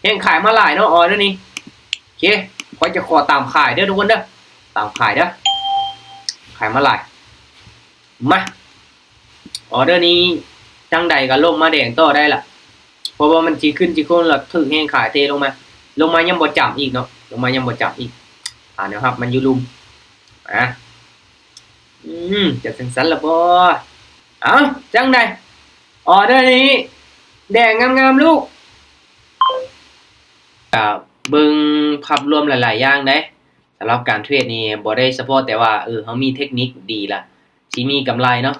ແຮງຂາຍມາຫຼາຍເນາະ ອໍເດີນີ້. ໂອເຄ ຂ້ອຍຈະຂໍຕາມຂາຍເດີທຸກຄົນເດີ ຕາມຂາຍເດີ ຂາຍມາຫຼາຍ. ມາ ອໍເດີນີ້ຈັ່ງໃດກໍລົງມາແດງຕໍ່ໄດ້ລະ ເພາະວ່າມັນຊິຂຶ້ນຊິໂຄ້ງລະຖືກແຮງຂາຍເທລົງມາ ລົງມາຍັງບໍ່ຈຳອີກເນາະ ລົງມາຍັງບໍ່ຈຳອີກ. ອ່າ ແນວຮັບມັນຢູ່ລຸ່ມ ອ່າ ອືມ ຈະຈັ່ງຊັ້ນລະບໍ? ເອົ້າ ຈັ່ງໃດ ອໍເດີນີ້ແດງງາມໆລູກ. ກະເບິ່ງພາບລວມຫຼາຍໆຢ່າງເດ້ ສຳລັບການເທຣດນີ້ບໍ່ໄດ້ສະເພາະແຕ່ວ່າ ເອີ ເຮົາມີເທັກນິກດີລະຊິມີກຳໄລເນາະ.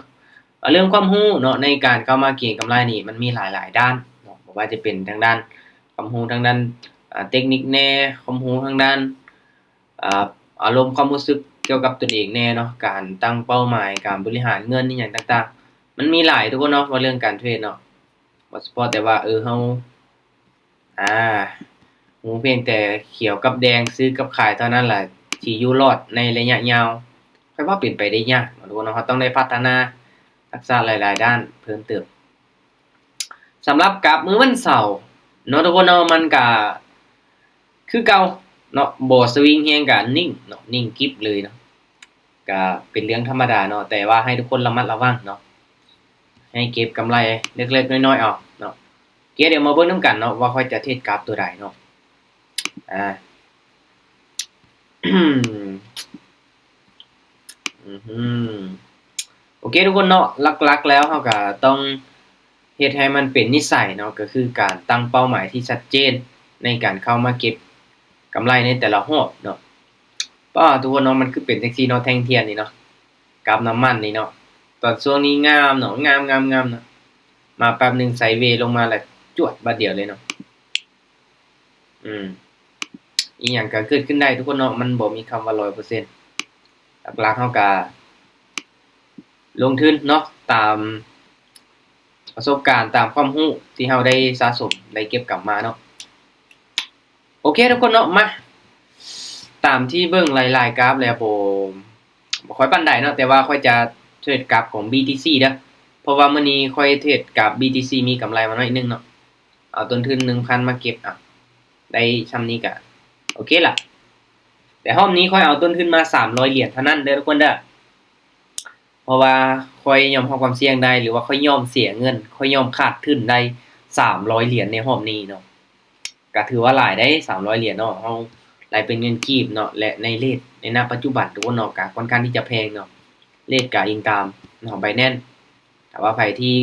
ເລື່ອງຄວາມຮູ້ເນາະ ໃນການເຂົ້າມາເກັງກຳໄລນີ້ມັນມີຫຼາຍໆດ້ານເນາະ ບໍ່ວ່າຈະເປັນທາງດ້ານຄວາມຮູ້ທາງດ້ານ ອ່າ ເທັກນິກແດ່ ຄວາມຮູ້ທາງດ້ານ ອ່າ ອາລົມຄວາມຮູ້ສຶກກ່ຽວກັບຕົນເອງແດ່ເນາະ ການຕັ້ງເປົ້າໝາຍ ການບໍລິຫານເງິນອີ່ຫຍັງຕ່າງໆ ມັນມີຫຼາຍທຸກຄົນເນາະ ວ່າເລື່ອງການເທຣດເນາະ ບໍ່ສະເພາະແຕ່ວ່າ ເອີ ເຮົາ ອ່າ ຮູ້ພຽງແຕ່ຂຽວກັບແດງ ຊື້ກັບຂາຍເທົ່ານັ້ນລະ ຊິຢູ່ລອດໃນໄລຍະຍາວ ຂ້ອຍວ່າເປັນໄປໄດ້ຍາກເນາະທຸກຄົນເນາະ ເຮົາຕ້ອງໄດ້ພັດທະນາທັກສະຫຼາຍໆດ້ານເພີ່ມເຕີມ. ສຳລັບກາບມື້ວັນເສົາເນາະທຸກຄົນເນາະ ມັນກະຄືເກົ່າເນາະ ບໍ່ສະວິງແຮງ ກະນິ່ງເນາະ ນິ່ງກິບເລີຍເນາະ ກະເປັນເລື່ອງທຳມະດາເນາະ ແຕ່ວ່າໃຫ້ທຸກຄົນລະມັດລະວັງເນາະ ໃຫ້ເກັບກຳໄລເລັກໆນ້ອຍໆເອົາເນາະ. ໂອເຄ ດຽວມາເບິ່ງນຳກັນເນາະ ວ່າຂ້ອຍຈະເທດກາບຕົວໃດເນາະ ອ່າ ອືມ ໂອເຄທຸກຄົນເນາະ ຫຼັກໆແລ້ວເຮົາກະຕ້ອງເຮັດໃຫ້ມັນເປັນນິໄສເນາະ ກະຄືການຕັ້ງເປົ້າໝາຍທີ່ຊັດເຈນໃນການເຂົ້າມາເກັບກຳໄລໃນແຕ່ລະຮອບເນາະ. ປ້າ ທຸກຄົນເນາະ ມັນຄືເປັນຈັ່ງຊີ້ເນາະ ແທ່ງທຽນນີ້ເນາະ ກັບນ້ຳມັນນີ້ເນາະ ຕອນຊ່ວງນີ້ງາມເນາະ ງາມໆໆເນາະ ມາແປັບໜຶ່ງໄຊເວລົງມາລະຈວດບາດດຽວເລີຍເນາະ. ອືມ ອີ່ຫຍັງກໍເກີດຂຶ້ນໄດ້ທຸກຄົນເນາະ ມັນບໍ່ມີຄຳວ່າຮ້ອຍເປີເຊັນ. ຫຼັກໆເຮົາກໍລົງທຶນເນາະ ຕາມປະສົບການ ຕາມຄວາມຮູ້ທີ່ເຮົາໄດ້ສະສົມ ໄດ້ເກັບກຳມາເນາະ. ໂອເຄທຸກຄົນເນາະ ມາ ຕາມທີ່ເບິ່ງຫຼາຍໆກາບແລ້ວ ບໍ່ ບໍ່ຄ່ອຍປານໃດເນາະ ແຕ່ວ່າຂ້ອຍຈະເທຣດກາບຂອງ ບີທີຊີ ເດີ ເພາະວ່າມື້ນີ້ຂ້ອຍເທຣດກາບ ບີທີຊີ ມີກຳໄລມາໜ້ອຍໜຶ່ງເນາະ. ເອົາຕົ້ນທຶນໜຶ່ງພັນມາເກັບ ອ່ະ ໄດ້ຊ່ຳນີ້ກະໂອເຄລະ. ແຕ່ຮອບນີ້ຂ້ອຍເອົາຕົ້ນທຶນມາສາມຮ້ອຍຫຼຽນເທົ່ານັ້ນເດີທຸກຄົນເດີ ເພາະວ່າຂ້ອຍຍອມຮັບຄວາມສ່ຽງໄດ້ ຫຼືວ່າຂ້ອຍຍອມເສຍເງິນ ຂ້ອຍຍອມຂາດທຶນໄດ້ສາມຮ້ອຍຫຼຽນໃນຮອບນີ້ເນາະ. ກະຖືວ່າຫຼາຍເດ້ ສາມຮ້ອຍຫຼຽນເນາະ ເຮົາໄລ່ເປັນເງິນກີບເນາະ ແລະ ໃນເຣດໃນ ນະ ປັດຈຸບັນທຸກຄົນເນາະ ກະຄ່ອນຂ້າງທີ່ຈະແພງເນາະ ເຣດກະອີງຕາມເນາະ ໄບແນນ. ຖ້າວ່າໃຜທີ່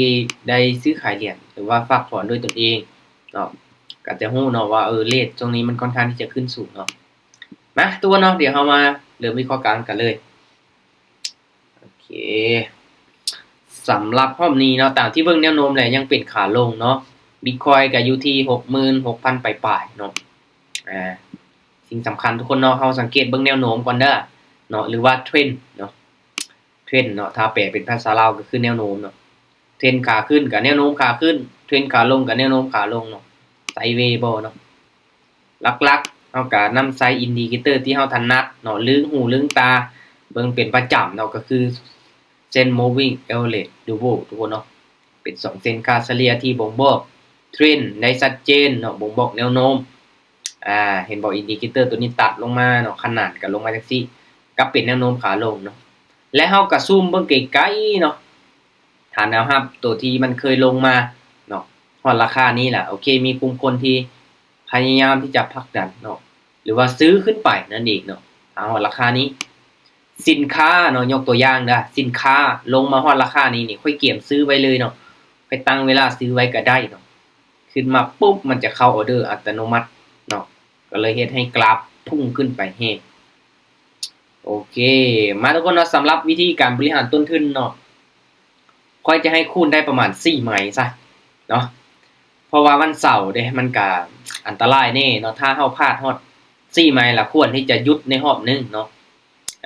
ໄດ້ຊື້ຂາຍຫຼຽນ ຫຼືວ່າຝາກຖອນດ້ວຍຕົນເອງເນາະ ກະຈະຮູ້ເນາະວ່າ ເອີ ເຣດຊ່ວງນີ້ມັນຄ່ອນຂ້າງທີ່ຈະຂຶ້ນສູງເນາະ. ມາ ທຸກຄົນເນາະ ດຽວເຮົາມາເລີ່ມວິເຄາະການກັນເລີຍ. ໂອເຄ ສຳລັບຮອບນີ້ເນາະ ຕາມທີ່ເບິ່ງແນວໂນ້ມແລ້ວຍັງເປັນຂາລົງເນາະ ບິດຄອຍກໍຢູ່ທີ່ຫົກໝື່ນຫົກພັນປາຍໆເນາະ. ອ່າ ສິ່ງສຳຄັນທຸກຄົນເນາະ ເຮົາສັງເກດເບິ່ງແນວໂນ້ມກ່ອນເດີເນາະ ຫຼືວ່າເທຣນເນາະ ເທຣນເນາະ ຖ້າແປເປັນພາສາລາວກໍຄືແນວໂນ້ມເນາະ. ເທຣນຂາຂຶ້ນກໍແນວໂນ້ມຂາຂຶ້ນ ເທຣນຂາລົງກໍແນວໂນ້ມຂາລົງເນາະ ໄຊເວບໍ່ເນາະ. ຫຼັກໆ ເຮົາກະນຳໃຊ້ອິນດິເຄເຕີທີ່ເຮົາຖະໜັດເນາະ ລຶງຫູລຶງຕາເບິ່ງເປັນປະຈຳເນາະ ກໍຄືເສັ້ນ moving average double ທຸກຄົນເນາະ ເປັນສອງເສັ້ນຄ່າສະເລ່ຍທີ່ບົ່ງບອກເທຣນໄດ້ຊັດເຈນເນາະ ບົ່ງບອກແນວໂນ້ມ. ອ່າ ເຫັນບໍ່ ອິນດິເຄເຕີຕົວນີ້ຕັດລົງມາເນາະ ຂະໜານກໍລົງມາຈັ່ງຊີ້ ກໍເປັນແນວໂນ້ມຂາລົງເນາະ. ແລະ ເຮົາກໍຊູມເບິ່ງໄກໆເນາະ ຖານແນວຮັບຕົວທີ່ມັນເຄີຍລົງມາເນາະ ຮອດລາຄານີ້ລະ ໂອເຄ ມີກຸ່ມຄົນທີ່ພະຍາຍາມທີ່ຈະຜັກດັນເນາະ ຫຼືວ່າຊື້ຂຶ້ນໄປນັ້ນເອງເນາະ. ຖ້າຮອດລາຄານີ້ ສິນຄ້າເນາະ ຍົກຕົວຢ່າງເດີ ສິນຄ້າລົງມາຮອດລາຄານີ້ນີ້ ຂ້ອຍກຽມຊື້ໄວ້ເລີຍເນາະ ຂ້ອຍຕັ້ງເວລາຊື້ໄວ້ກໍໄດ້ເນາະ. ຂຶ້ນມາປຸບ ມັນຈະເຂົ້າອໍເດີອັດຕະໂນມັດເນາະ ກໍເລີຍເຮັດໃຫ້ກຣາຟພຸ່ງຂຶ້ນໄປແຮງ. ໂອເຄ ມາທຸກຄົນເນາະ ສຳລັບວິທີການບໍລິຫານຕົ້ນທຶນເນາະ ຂ້ອຍຈະໃຫ້ຄູນໄດ້ປະມານສີ່ໄມ້ຊະເນາະ ເພາະວ່າວັນເສົາເດ້ ມັນກະອັນຕະລາຍແດ່ເນາະ. ຖ້າເຮົາພາດຮອດສີ່ໄມ້ລະ ຄວນທີ່ຈະຢຸດໃນຮອບໜຶ່ງເນາະ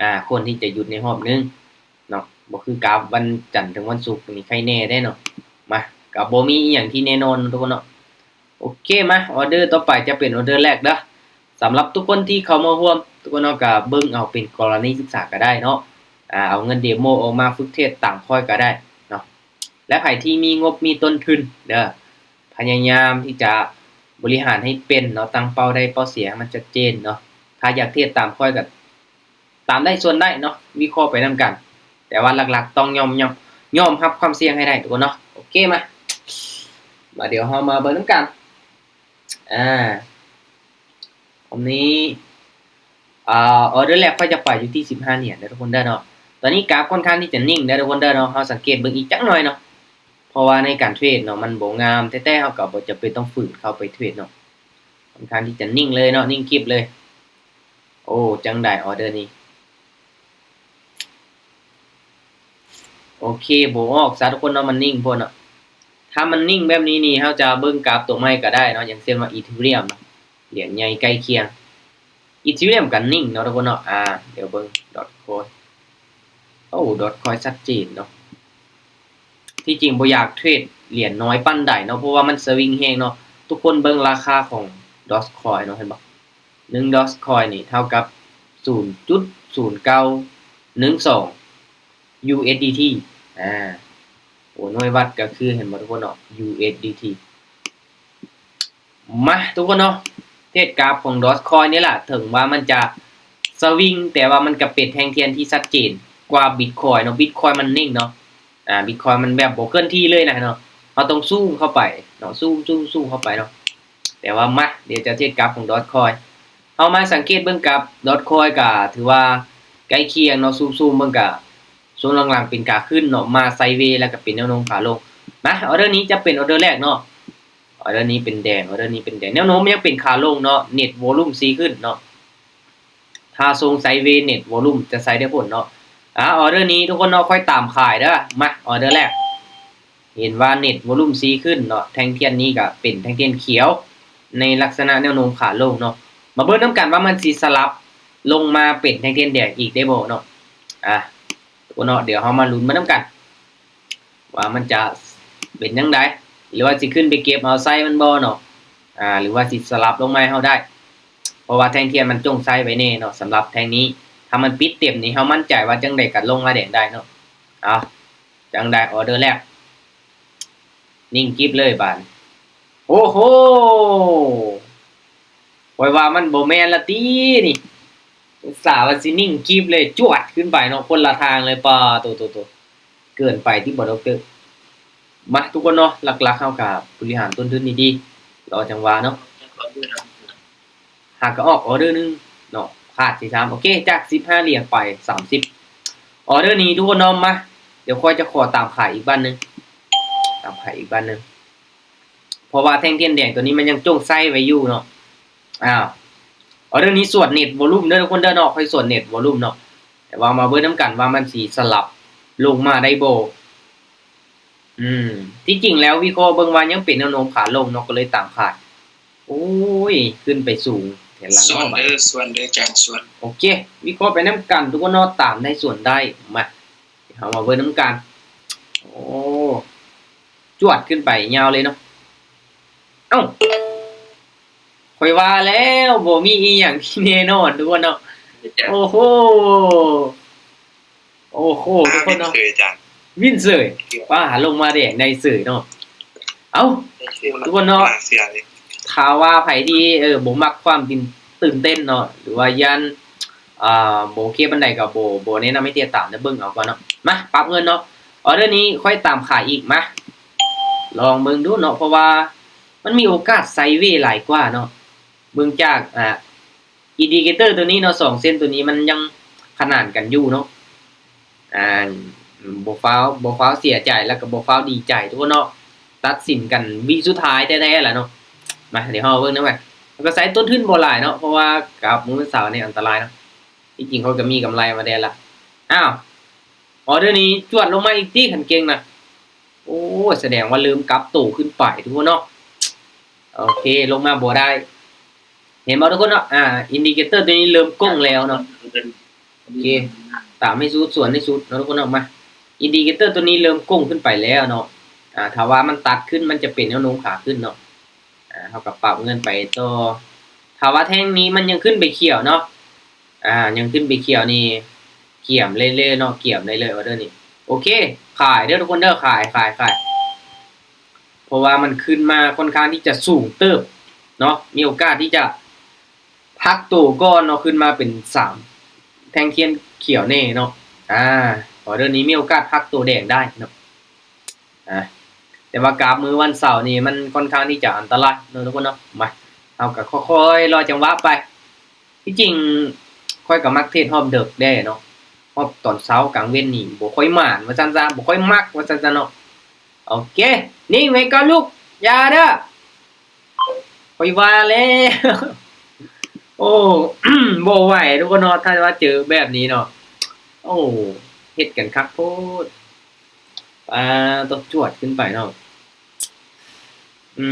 ອ່າ ຄວນທີ່ຈະຢຸດໃນຮອບໜຶ່ງເນາະ ບໍ່ຄືກາບວັນຈັນເຖິງວັນສຸກນີ້ ໄຄແນ່ເດ້ເນາະ. ມາ ກະບໍ່ມີອີ່ຫຍັງທີ່ແນ່ນອນທຸກຄົນເນາະ. ໂອເຄ ມາ ອໍເດີຕໍ່ໄປຈະເປັນອໍເດີແລກເດີ. ສຳລັບທຸກຄົນທີ່ເຂົ້າມາຮ່ວມ ທຸກຄົນເນາະ ກະເບິ່ງເອົາເປັນກໍລະນີສຶກສາກໍໄດ້ເນາະ ອ່າ ເອົາເງິນເດໂມອອກມາຝຶກເທຣດຕາມຂ້ອຍກໍໄດ້ເນາະ. ແລະ ໃຜທີ່ມີງົບມີຕົ້ນທຶນເດີ ພະຍາຍາມທີ່ຈະ ບໍລິຫານໃຫ້ເປັນເນາະ, ຕັ້ງເປົ້າໄດ້ເປົ້າເສຍໃຫ້ມັນຊັດເຈນເນາະ. ຖ້າຢາກເທຣດຕາມຂ້ອຍກໍຕາມໄດ້ສ່ວນໄດ້ເນາະ, ວິເຄາະໄປນຳກັນ, ແຕ່ວ່າຫຼັກໆຕ້ອງຍອມ ຍອມ ຍອມຮັບຄວາມສ່ຽງໃຫ້ໄດ້ທຸກຄົນເນາະ. ໂອເຄ ມາ ມາ ດຽວເຮົາມາເບິ່ງນຳກັນ. ອາ ອັນນີ້ ອາ ອອເດີແລກຂ້ອຍຈະໄປຢູ່ທີ່ສິບຫ້າຫຼຽນເດີທຸກຄົນເດີເນາະ. ຕອນນີ້ກາຟຄ່ອນຂ້າງທີ່ຈະນິ່ງເດີທຸກຄົນເດີເນາະ, ເຮົາສັງເກດເບິ່ງອີກຈັກໜ່ອຍເນາະ, ເພາະວ່າໃນການເທຣດເນາະ ມັນບໍ່ງາມແທ້ໆ, ເຮົາກໍບໍ່ຈຳເປັນຕ້ອງຝືນເຂົ້າໄປເທຣດເນາະ. ຄ່ອນຂ້າງທີ່ຈະນິ່ງເລີຍເນາະ, ນິ່ງກິບເລີຍ. ໂອ້ ຈັ່ງໃດອອເດີນີ້? ໂອເຄ ບໍ່ອອກຊະທຸກຄົນເນາະ, ມັນນິ່ງໂພດເນາະ. ຖ້າມັນນິ່ງແບບນີ້ນີ້ ເຮົາຈະເບິ່ງກາຟຕົວໃໝ່ກໍໄດ້ເນາະ, ຢ່າງເຊັ່ນວ່າອີເທີຣຽມ ຫຼຽນໃຫຍ່ໃກ້ຄຽງ. ອີເທີຣຽມກໍນິ່ງເນາະທຸກຄົນເນາະ. ອາ ດຽວເບິ່ງດອດຄອຍ. ໂອ້ ດອດຄອຍຊັດເຈນເນາະ. ທີ່ຈິງບໍ່ຢາກເທຣດຫຼຽນນ້ອຍປານໃດເນາະ, ເພາະວ່າມັນສະວິງແຮງເນາະ. ທຸກຄົນເບິ່ງລາຄາຂອງດອດຄອຍເນາະ, ເຫັນບໍ່? ໜຶ່ງດອດຄອຍນີ້ເທົ່າກັບສູນຈຸດສູນເກົ້າໜຶ່ງສອງຢູເອັສດີທີ. ອາ ໂອ້ ໜ່ວຍວັດກໍຄື ເຫັນບໍ່ທຸກຄົນເນາະ? ຢູເອັສດີທີ. ມາ ທຸກຄົນເນາະ, ເທດກາຟຂອງດອດຄອຍນີ້ລະ ເຖິງວ່າມັນຈະສະວິງ ແຕ່ວ່າມັນກໍເປັນແທ່ງທຽນທີ່ຊັດເຈນກວ່າບິດຄອຍເນາະ. ບິດຄອຍມັນນິ່ງເນາະ, ອາ ບິດຄອຍມັນແບບບໍ່ເຄື່ອນທີ່ເລີຍນະເນາະ. ເຮົາຕ້ອງຊູມເຂົ້າໄປເນາະ, ຊູມ ຊູມ ຊູມເຂົ້າໄປເນາະ. ແຕ່ວ່າມາ ດຽວຈະເທດກາຟຂອງດອດຄອຍ. ເຮົາມາສັງເກດເບິ່ງກາຟດອດຄອຍ ກໍຖືວ່າໃກ້ຄຽງເນາະ, ຊູມໆເບິ່ງກໍຊ່ວງຫຼັງໆເປັນຂາຂຶ້ນເນາະ, ມາໄຊເວ ແລ້ວກໍເປັນແນວໂນ້ມຂາລົງ. ມາ ອອເດີນີ້ຈະເປັນອອເດີແລກເນາະ, ອອເດີນີ້ເປັນແດງ ອອເດີນີ້ເປັນແດງ, ແນວໂນ້ມຍັງເປັນຂາລົງເນາະ, ເນັດໂວລຸມຊີ້ຂຶ້ນເນາະ. ຖ້າຊົງໄຊເວ ເນັດໂວລຸມຈະໃຊ້ໄດ້ຜົນເນາະ. ອາ ອອເດີນີ້ທຸກຄົນເນາະ, ຂ້ອຍຕາມຂາຍເດີ. ມາ ອອເດີແລກ ເຫັນວ່າເນັດໂວລຸມຊີ້ຂຶ້ນເນາະ, ແທ່ງທຽນນີ້ກໍເປັນແທ່ງທຽນຂຽວໃນລັກສະນະແນວໂນ້ມຂາລົງເນາະ. ມາເບິ່ງນຳກັນວ່າມັນຊິສະຫຼັບລົງມາເປັນແທ່ງທຽນແດງອີກໄດ້ບໍ່ເນາະ. ອາ ທຸກຄົນເນາະ, ດຽວເຮົາມາລຸ້ນໄປນຳກັນວ່າມັນຈະເປັນຈັ່ງໃດ, ຫຼືວ່າຊິຂຶ້ນໄປເກັບເອົາໄຊມັນບໍ່ເນາະ, ອາ ຫຼືວ່າຊິສະຫຼັບລົງມາໃຫ້ເຮົາໄດ້, ເພາະວ່າແທ່ງທຽນມັນຈົ່ງໃຊ້ໄວ້ແນ່ເນາະ. ສຳລັບແທ່ງນີ້ ຖ້າມັນປິດເຕັມນີ້ ເຮົາໝັ້ນໃຈວ່າຈັ່ງໃດກໍລົງມາແດງໄດ້ເນາະ. ເອົາ ຈັ່ງໃດ ອອເດີແລກ ນິ່ງກິບເລີຍບາດນີ້. ໂອ້ໂຫ ຂ້ອຍວ່າມັນບໍ່ແມ່ນລະຕິນີ້, ອຸດສ່າວ່າຊິນິ່ງກິບເລີຍ, ຈວດຂຶ້ນໄປເນາະ, ຄົນລະທາງເລີຍ. ປາໂຕ ໂຕ ໂຕ ເກີນໄປຕິບໍ່ ດັອກເຕີ? ມາ ທຸກຄົນເນາະ, ຫຼັກໆເຮົາກໍບໍລິຫານຕົ້ນທຶນດີໆ ລໍຈັງຫວະເນາະ. ຫາກະອອກອອເດີໜຶ່ງເນາະ, ພາດທີສາມ. ໂອເຄ ຈາກສິບຫ້າຫຼຽນໄປສາມສິບ. ອອເດີນີ້ທຸກຄົນເນາະ, ມາ ດຽວຂ້ອຍຈະຂໍຕາມຂາຍອີກບາດໜຶ່ງ, ຕາມຂາຍອີກບາດໜຶ່ງ, ເພາະວ່າແທ່ງທຽນແດງຕົວນີ້ມັນຍັງຈົ່ງໃຊ້ໄວ້ຢູ່ເນາະ. ອ້າວ ອອເດີນີ້ສວນເນັດໂວລຸມເດີທຸກຄົນເດີເນາະ, ຂ້ອຍສວນເນັດໂວລຸມເນາະ, ແຕ່ວ່າມາເບິ່ງນຳກັນວ່າມັນຊິສະຫຼັບລົງມາໄດ້ບໍ່. ອືມ ທີ່ຈິງແລ້ວວິເຄາະເບິ່ງວ່າຍັງເປັນແນວໂນ້ມຂາລົງເນາະ, ກໍເລີຍຕາມຂາຍ. ໂອ້ຍ ຂຶ້ນໄປສູງແທ້ລະເນາະ. ສວນເດີ ສວນເດີ ຈານສວນ. ໂອເຄ ວິເຄາະໄປນຳກັນທຸກຄົນເນາະ, ຕາມໄດ້ສວນໄດ້. ມາ ເຮົາມາເບິ່ງນຳກັນ. ໂອ້ ຈວດຂຶ້ນໄປຍາວເລີຍເນາະ. ເອົ້າ ຂ້ອຍວ່າແລ້ວ ບໍ່ມີອີ່ຫຍັງທີ່ແນ່ນອນທຸກຄົນເນາະ. ໂອ້ໂຫ ໂອ້ໂຫ ທຸກຄົນເນາະ, ວິນເສີຍ. ປ້າ ລົງມາແດງໄດ້ເສີຍເນາະ. ເອົ້າ ທຸກຄົນເນາະ, ຖ້າວ່າໃຜທີ່ ເອີ ບໍ່ມັກຄວາມຕື່ນ ຕື່ນເຕັ້ນເນາະ ຫຼືວ່າຢ້ານ ອ່າ ບໍ່ໂອເຄປານໃດ ກໍບໍ່ ບໍ່ແນະນຳໃຫ້ຕິດຕາມ ແຕ່ເບິ່ງເອົາກ່ອນເນາະ. ມາ ປັບເງິນເນາະ, ອອເດີນີ້ຂ້ອຍຕາມຂາຍອີກ. ມາ ລອງເບິ່ງດູເນາະ, ເພາະວ່າມັນມີໂອກາດໄຊເວຫຼາຍກວ່າເນາະ. ເບິ່ງຈາກ ອ່າ ອິນດິເຄເຕີຕົວນີ້ເນາະ, ສອງເສັ້ນຕົວນີ້ມັນຍັງຂະໜານກັນຢູ່ເນາະ. ອ່າ ບໍ່ຟ້າວ ບໍ່ຟ້າວເສຍໃຈ ແລ້ວກໍບໍ່ຟ້າວດີໃຈທຸກຄົນເນາະ, ຕັດສິນກັນວິສຸດທ້າຍແທ້ໆລະເນາະ. ມາ ດຽວເຮົາເບິ່ງນຳກັນ, ແລ້ວກໍໃຊ້ຕົ້ນທຶນບໍ່ຫຼາຍເນາະ, ເພາະວ່າກັບມື້ວັນເສົານີ້ອັນຕະລາຍເນາະ. ທີ່ຈິງຂ້ອຍກໍມີກຳໄລມາແດ່ລະ. ອ້າວ ອອເດີນີ້ຈວດລົງມາອີກຕິ ຄັນເກັ່ງນະ. ໂອ້ ສະແດງວ່າເລີ່ມກັບໂຕຂຶ້ນໄປທຸກຄົນເນາະ. ໂອເຄ ລົງມາບໍ່ໄດ້. ເຫັນບໍ່ທຸກຄົນເນາະ? ອ່າ ອິນດິເຄເຕີຕົວນີ້ເລີ່ມກົງແລ້ວເນາະ. ໂອເຄ ຕາມໃຫ້ສຸດ ສວນໃຫ້ສຸດເນາະທຸກຄົນເນາະ. ມາ ອິນດິເຄເຕີຕົວນີ້ເລີ່ມກົງຂຶ້ນໄປແລ້ວເນາະ. ອ່າ ຖ້າວ່າມັນຕັດຂຶ້ນ ມັນຈະເປັນແນວໂນ້ມຂາຂຶ້ນເນາະ. ອ່າ ເຮົາກໍປັບເງິນໄປຕໍ່. ຖ້າວ່າແທ່ງນີ້ມັນຍັງຂຶ້ນໄປຂຽວເນາະ, ອ່າ ຍັງຂຶ້ນໄປຂຽວນີ້ ກຽມເລີຍເນາະ, ກຽມໄດ້ເລີຍອອເດີນີ້. ໂອເຄ ຂາຍເດີທຸກຄົນເດີ, ຂາຍ ຂາຍ ຂາຍ. ເພາະວ່າມັນຂຶ້ນມາຄ່ອນຂ້າງທີ່ຈະສູງເຕີບ ເນາະ ມີໂອກາດທີ່ຈະພັກໂຕກ່ອນເນາະ ຂຶ້ນມາເປັນສາມແທ່ງທຽນຂຽວແນ່ເນາະ. ອາ ອໍເດີນີ້ມີໂອກາດພັກໂຕແດງໄດ້ເນາະ. ອາ ແຕ່ວ່າກາບມື້ວັນເສົານີ້ມັນຄ່ອນຂ້າງທີ່ຈະອັນຕະລາຍເນາະທຸກຄົນເນາະ. ມາ ເຮົາກໍຄ່ອຍໆລໍຈັງຫວະໄປ. ທີ່ຈິງຂ້ອຍກໍມັກເທຣດຮອບເດິກແດ່ເນາະ, ຮອບຕອນເຊົ້າກາງເວັນນີ້ບໍ່ຄ່ອຍໝານວ່າຊັ້ນຊະ, ບໍ່ຄ່ອຍມັກວ່າຊັ້ນຊະເນາະ. ໂອເຄ ນິ່ງໄວ້ກ່ອນລູກ, ຢ່າເດີ້. ຂ້ອຍວ່າແລ້ວ ໂອ້ ບໍ່ໄຫວທຸກຄົນເນາະ ຖ້າວ່າເຈີແບບນີ້ເນາະ. ໂອ້ ເຮັດກັນຄັກໂພດ. ປາ ຕ້ອງຈວດຂຶ້ນໄປເນາະ. ອື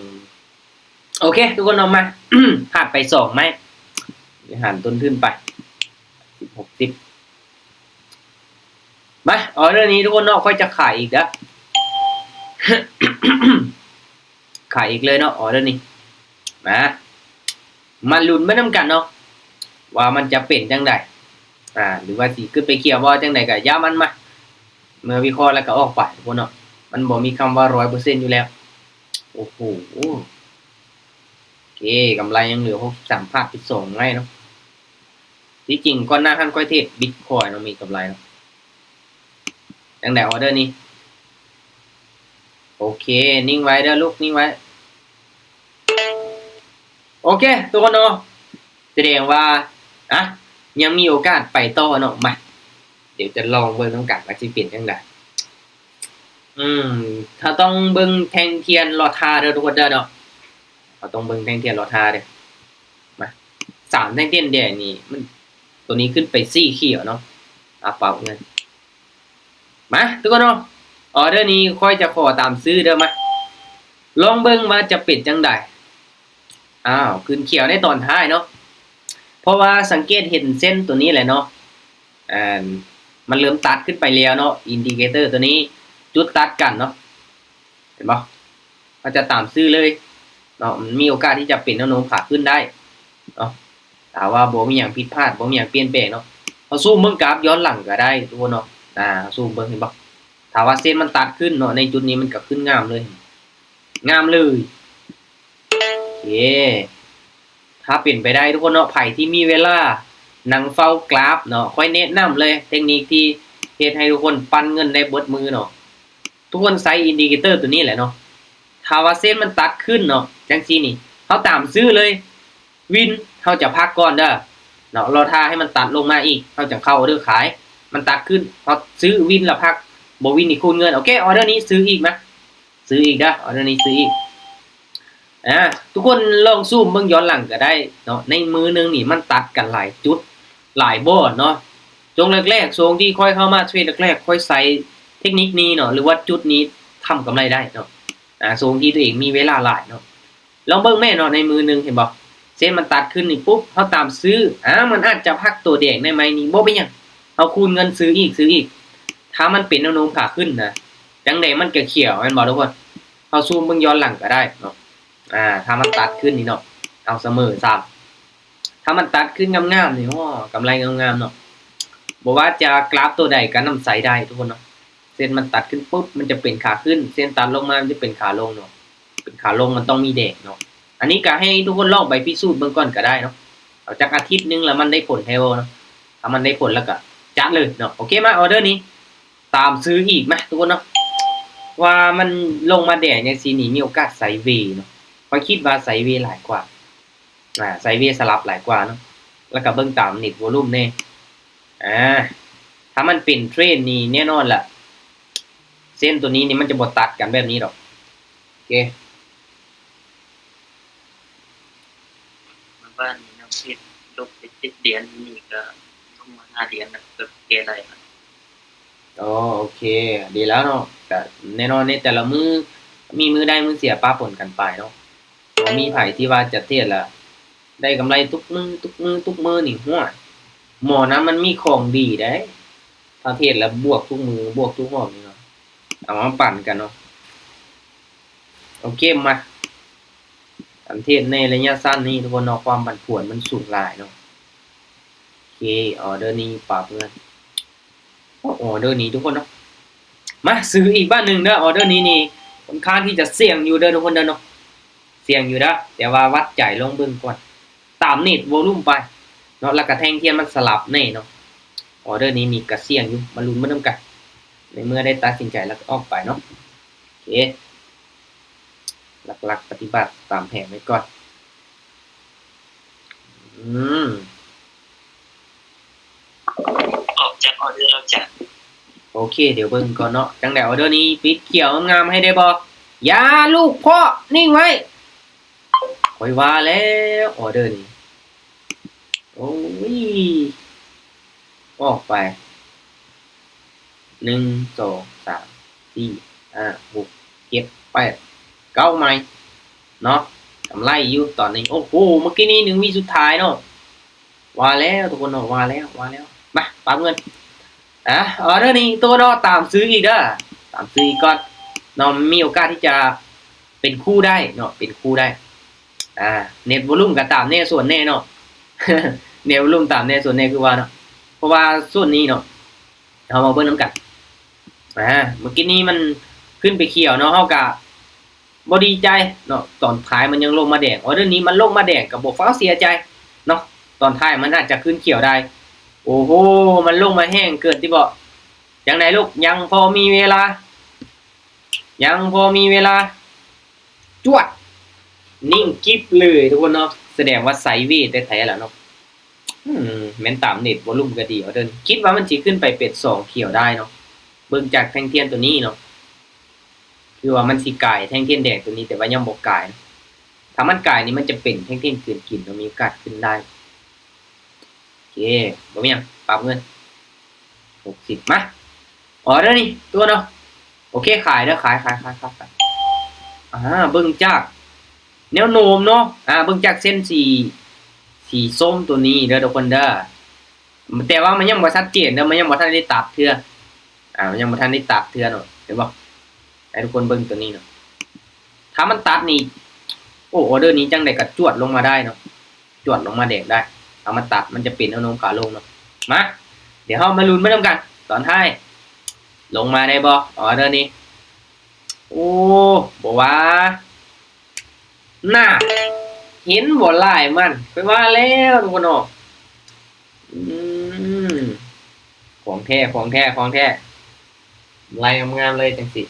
ມ ໂອເຄ ທຸກຄົນເນາະ ມາ ພາດໄປສອງໄມ້ ຫານຕົ້ນທຶນໄປ ສິບ ຫົກສິບ. ມາ ອໍເດີນີ້ທຸກຄົນເນາະ ຂ້ອຍຈະຂາຍອີກເດີ້ ຂາຍອີກເລີຍເນາະ ອໍເດີນີ້. ມາ ມາລຸ້ນໄປນຳກັນເນາະ ວ່າມັນຈະເປັນຈັ່ງໃດ ອາ ຫຼືວ່າຊິຂຶ້ນໄປຂຽວບໍ່ ຈັ່ງໃດກໍຢ່າມັນ ມາ ເມື່ອວິເຄາະແລ້ວກໍອອກໄປພຸ້ນເນາະ, ມັນບໍ່ມີຄຳວ່າຮ້ອຍເປີເຊັນຢູ່ແລ້ວ. ໂອ້ໂຫ ໂອເຄ ກຳໄລຍັງເຫຼືອຫົກສິບສາມ ພາດໄປສອງໄມ້ເນາະ. ທີ່ຈິງກ່ອນໜ້າຫັ້ນຂ້ອຍເທຣດບິດຄອຍເນາະ ມີກຳໄລເນາະ. ຈັ່ງໃດ ອໍເດີນີ້? ໂອເຄ ນິ່ງໄວ້ເດີ້ລູກ ນິ່ງໄວ້. ໂອເຄ ທຸກຄົນເນາະ ສະແດງວ່າ ອະ ຍັງມີໂອກາດໄປຕໍ່ເນາະ. ມາ ດຽວຈະລອງເບິ່ງນຳກັນວ່າຊິເປັນຈັ່ງໃດ. ອືມ ຖ້າຕ້ອງເບິ່ງແທ່ງທຽນລໍຖ້າເດີ້ທຸກຄົນເດີ້ເນາະ, ເຮົາຕ້ອງເບິ່ງແທ່ງທຽນລໍຖ້າເດີ້. ມາ ສາມແທ່ງທຽນແດງນີ້ ມັນ ໂຕນີ້ຂຶ້ນໄປສີຂຽວເນາະ ອາ ປັບເງິນ. ມາ ທຸກຄົນເນາະ ອໍເດີນີ້ຂ້ອຍຈະຂໍຕາມຊື້ເດີ້. ມາ ລອງເບິ່ງວ່າຈະເປັນຈັ່ງໃດ. ອ້າວ ຂຶ້ນຂຽວໃນຕອນທ້າຍເນາະ, ເພາະວ່າສັງເກດເຫັນເສັ້ນໂຕນີ້ແຫຼະເນາະ ອັນ ມັນເລີ່ມຕັດຂຶ້ນໄປແລ້ວເນາະ, ອິນດິເຄເຕີໂຕນີ້ຈຸດຕັດກັນເນາະ. ເຫັນບໍ່? ເຮົາຈະຕາມຊື້ເລີຍເນາະ, ມັນມີໂອກາດທີ່ຈະເປັນແນວໂນ້ມຂາຂຶ້ນໄດ້ເນາະ ຖ້າວ່າບໍ່ມີຫຍັງຜິດພາດ ບໍ່ມີຫຍັງປ່ຽນແປງເນາະ. ເຮົາຊູມເບິ່ງກາຟຍ້ອນຫຼັງກໍໄດ້ທຸກຄົນເນາະ. ອາ ຊູມເບິ່ງ ເຫັນບໍ່? ຖ້າວ່າເສັ້ນມັນຕັດຂຶ້ນເນາະ ໃນຈຸດນີ້ມັນກໍຂຶ້ນງາມເລີຍ ງາມເລີຍ. ໂອເຄ ຖ້າເປັນໄປໄດ້ທຸກຄົນເນາະ ໃຜທີ່ມີເວລານັ່ງເຝົ້າກຣາຟເນາະ ຂ້ອຍແນະນຳເລີຍ ເຕັກນິກທີ່ເຮັດໃຫ້ທຸກຄົນປັ່ນເງິນໄດ້ເບິດມື້ເນາະ. ທຸກຄົນໃຊ້ອິນດິເຄເຕີໂຕນີ້ແຫຼະເນາະ, ຖ້າວ່າເສັ້ນມັນຕັດຂຶ້ນເນາະ ຈັ່ງຊີ້ນີ້ ເຮົາຕາມຊື້ເລີຍ. ວິນ ເຮົາຈະພັກກ່ອນເດີ້ເນາະ, ລໍຖ້າໃຫ້ມັນຕັດລົງມາອີກ ເຮົາຈັ່ງເຂົ້າອອເດີຂາຍ. ມັນຕັດຂຶ້ນ ເຮົາຊື້ ວິນ ລະພັກ, ບໍ່ວິນນີ້ຄູນເງິນ. ໂອເຄ ອອເດີນີ້ຊື້ອີກ ມາ ຊື້ອີກເດີ້ ອອເດີນີ້ຊື້ອີກ. ອາ ທຸກຄົນລອງຊູມເບິ່ງຍ້ອນຫຼັງກໍໄດ້ເນາະ, ໃນມື້ໜຶ່ງນີ້ມັນຕັດກັນຫຼາຍຈຸດ ຫຼາຍບ່ອນເນາະ. ຊ່ວງແລກໆ ຊ່ວງທີ່ຂ້ອຍເຂົ້າມາເທຣດແລກໆ ຂ້ອຍໃຊ້ເຕັກນິກນີ້ເນາະ ຫຼືວ່າຈຸດນີ້ທຳກຳໄລໄດ້ເນາະ. ອາ ຊ່ວງທີ່ຕົວເອງມີເວລາຫຼາຍເນາະ ລອງເບິ່ງແມ້ເນາະ ໃນມື້ໜຶ່ງ ເຫັນບໍ່? ເສັ້ນມັນຕັດຂຶ້ນນີ້ປຸບ ເຮົາຕາມຊື້ ອາ ມັນອາດຈະພັກໂຕແດງໄດ້ໄໝນີ້ ບໍ່ເປັນຫຍັງ ເຮົາຄູນເງິນຊື້ອີກ ຊື້ອີກ. ຖ້າມັນເປັນແນວໂນ້ມຂາຂຶ້ນນະ ຈັ່ງໃດມັນກໍຂຽວ ແມ່ນບໍ່ທຸກຄົນ? ເຮົາຊູມເບິ່ງຍ້ອນຫຼັງກໍໄດ້ເນາະ. ອາ ຖ້າມັນຕັດຂຶ້ນນີ້ເນາະ ເອົາສະເໝີຊ້ຳ. ຖ້າມັນຕັດຂຶ້ນງາມໆນີ້ ໂອ້ ກຳໄລງາມໆເນາະ. ບໍ່ວ່າຈະກຣາຟໂຕໃດກໍນຳໃຊ້ໄດ້ທຸກຄົນເນາະ. ເສັ້ນມັນຕັດຂຶ້ນປຸບ ມັນຈະເປັນຂາຂຶ້ນ, ເສັ້ນຕັດລົງມາ ມັນຈະເປັນຂາລົງເນາະ. ເປັນຂາລົງມັນຕ້ອງມີແດງເນາະ. ອັນນີ້ກໍໃຫ້ທຸກຄົນລອງໄປພິສູດເບິ່ງກ່ອນກໍໄດ້ເນາະ. ເອົາຈັກອາທິດໜຶ່ງແລ້ວມັນໄດ້ຜົນແທ້ບໍ່ເນາະ. ຖ້າມັນໄດ້ຜົນແລ້ວກໍຈັດເລີຍເນາະ. ໂອເຄ ມາ ອອເດີນີ້ຕາມຊື້ອີກ ມາ ທຸກຄົນເນາະ. ວ່າມັນລົງມາແດງຈັ່ງຊີ້ນີ້ ມີໂອກາດໄຊເວເນາະ. ຂ້ອຍຄິດວ່າໄຊເວຫຼາຍກວ່າ. ອາ ໄຊເວສະຫຼັບຫຼາຍກວ່າເນາະ. ແລ້ວກໍເບິ່ງຕາມເນັດວໍລຸ່ມແດ່. ອາ ຖ້າມັນເປັນເທຣນນີ້ແນ່ນອນລະ ເສັ້ນໂຕນີ້ນີ້ມັນຈະບໍ່ຕັດກັນແບບນີ້ດອກ. ໂອເຄ ເມື່ອວານນີ້ນ້ຳເພັດລົງໄປເຈັດຫຼຽນ ມື້ນີ້ກໍລົງມາຫ້າຫຼຽນ ແລ້ວກໍເກືອບແກ່ໄລ່ແລ້ວ. ອໍ ໂອເຄ ດີແລ້ວເນາະ. ກະແນ່ນອນໃນແຕ່ລະມື້ ມີມື້ໄດ້ມື້ເສຍປະປົນກັນໄປເນາະ. ບໍ່ມີໃຜທີ່ວ່າຈະເທດແລ້ວໄດ້ກຳໄລທຸກມື້ ທຸກມື້ ທຸກມື້ນີ້ ໂຫຍ ໝໍນຳມັນມີຂອງດີເດ້. ຖ້າເທດແລ້ວບວກທຸກມື້ ບວກທຸກຮອບນີ້ເນາະ ເອົາມາປັ່ນກັນເນາະ. ໂອເຄ ມາ ການເທດໃນໄລຍະສັ້ນນີ້ທຸກຄົນເນາະ ຄວາມຜັນຜວນມັນສູງຫຼາຍເນາະ. ໂອເຄ ອອເດີນີ້ປາບເງິນ ອອເດີນີ້ທຸກຄົນເນາະ. ມາ ຊື້ອີກບາດໜຶ່ງເດີ. ອອເດີນີ້ນີ້ຄ່ອນຂ້າງທີ່ຈະສ່ຽງຢູ່ເດີທຸກຄົນເດີເນາະ. ເຊ ສ່ຽງຢູ່ເດີ ແຕ່ວ່າວັດໃຈລອງເບິ່ງກ່ອນ ຕາມເນດວອລຸ່ມໄປເນາະ ແລ້ວກະແທ່ງທຽນມັນສະຫຼັບແນ່ເນາະ. ອໍເດີນີ້ມີກະສ່ຽງຢູ່ ມາລຸ້ນມານຳກັນ ໃນເມື່ອໄດ້ຕັດສິນໃຈແລ້ວກໍອອກໄປເນາະ. ໂອເຄ ຫຼັກໆປະຕິບັດຕາມແຜນໄວ້ກ່ອນ. ອືມ ອອກຈັກອໍເດີແລ້ວຈ້ະ. ໂອເຄ ດຽວເບິ່ງກ່ອນເນາະ ຈັ່ງໃດອໍເດີນີ້ ປິດຂຽວງາມໆໃຫ້ໄດ້ບໍ່? ຢ່າລູກເພາະ ນິ່ງໄວ້. ຂ້ອຍວ່າແລ້ວ ອໍເດີນີ້ ໂອ້ຍ ອອກໄປ ໜຶ່ງ ສອງ ສາມ ສີ່ ຫ້າ ຫົກ ເຈັດ ແປດ ເກົ້າໄມ້ເນາະ ກຳໄລຢູ່ຕອນນີ້. ໂອ້ໂຫ ເມື່ອກີ້ນີ້ໜຶ່ງວິສຸດທ້າຍເນາະ ວ່າແລ້ວທຸກຄົນເນາະ ວ່າແລ້ວ ວ່າແລ້ວ. ມາ ປັບເງິນ ອ່າ ອໍເດີນີ້ຕົວເນາະ ຕາມຊື້ອີກເດີ ຕາມຊື້ອີກກ່ອນເນາະ ມີໂອກາດທີ່ຈະເປັນຄູ່ໄດ້ເນາະ ເປັນຄູ່ໄດ້. ອ່າ ເນັດວອລຸ່ມກໍຕາມແນ່ສ່ວນແນ່ເນາະ ເນັດວອລຸ່ມຕາມແນ່ສ່ວນແນ່ຄືວ່າເນາະ ເພາະວ່າສ່ວນນີ້ເນາະ ເຮົາມາເບິ່ງນຳກັນ. ອ່າ ເມື່ອກີ້ນີ້ມັນຂຶ້ນໄປຂຽວເນາະ ເຮົາກະບໍ່ດີໃຈເນາະ ຕອນທ້າຍມັນຍັງລົງມາແດງ. ອໍເດີນີ້ມັນລົງມາແດງກໍບໍ່ຟ້າວເສຍໃຈເນາະ ຕອນທ້າຍມັນອາດຈະຂຶ້ນຂຽວໄດ້. ໂອ້ໂຫ ມັນລົງມາແຮງເກີນຕິເບາະ. ຈັ່ງໃດລູກ ຍັງພໍມີເວລາ ຍັງພໍມີເວລາ. ຈວດ ນິ່ງກິບເລີຍທຸກຄົນເນາະ ສະແດງວ່າໄຊເວແທ້ໆລະເນາະ. ອືມ ແມ່ນຕາມເນັດວອລຸ່ມກໍດີ ອໍເດີ ຄິດວ່າມັນຊິຂຶ້ນໄປເປັນສອງຂຽວໄດ້ເນາະ ເບິ່ງຈາກແທ່ງທຽນຕົວນີ້ເນາະ ຄືວ່າມັນຊິກາຍແທ່ງທຽນແດງຕົວນີ້ ແຕ່ວ່າຍັງບໍ່ກາຍ. ຖ້າມັນກາຍນີ້ມັນຈະເປັນແທ່ງທຽນກືນກິນເນາະ ມີໂອກາດຂຶ້ນໄດ້. ໂອເຄ ບໍ່ມີຫຍັງ ປັບເງິນ ຫົກສິບ ມາ ອໍເດີນີ້ຕົວເນາະ. ໂອເຄ ຂາຍເດີ ຂາຍ ຂາຍ ຂາຍ ຂາຍ ຂາຍ. ອ່າ ເບິ່ງຈາກແນວໂນ້ມເນາະ ອ່າ ເບິ່ງຈາກເສັ້ນສີ ສີສົ້ມຕົວນີ້ເດີທຸກຄົນເດີ ແຕ່ວ່າມັນຍັງບໍ່ຊັດເຈນເດີ ມັນຍັງບໍ່ທັນໄດ້ຕັດເທື່ອ ອ່າ ມັນຍັງບໍ່ທັນໄດ້ຕັດເທື່ອເນາະ ເຫັນບໍ່? ໃຫ້ທຸກຄົນເບິ່ງຕົວນີ້ເນາະ ຖ້າມັນຕັດນີ້ ໂອ້ ອໍເດີນີ້ຈັ່ງໃດກໍຈວດລົງມາໄດ້ເນາະ ຈວດລົງມາແດງໄດ້. ຖ້າມັນຕັດ ມັນຈະເປັນແນວໂນ້ມຂາລົງເນາະ. ມາ ດຽວເຮົາມາລຸ້ນໄປນຳກັນຕອນທ້າຍ ລົງມາໄດ້ບໍ່ ອໍເດີນີ້? ໂອ້ ບໍ່ວ່າ ໜ້າ ເຫັນບໍ່ລາຍມັນ ຂ້ອຍວ່າແລ້ວທຸກຄົນເນາະ. ອືມ ຂອງແທ້ ຂອງແທ້ ຂອງແທ້ ໄລ່ງາມໆເລີຍຈັ່ງຊີ້.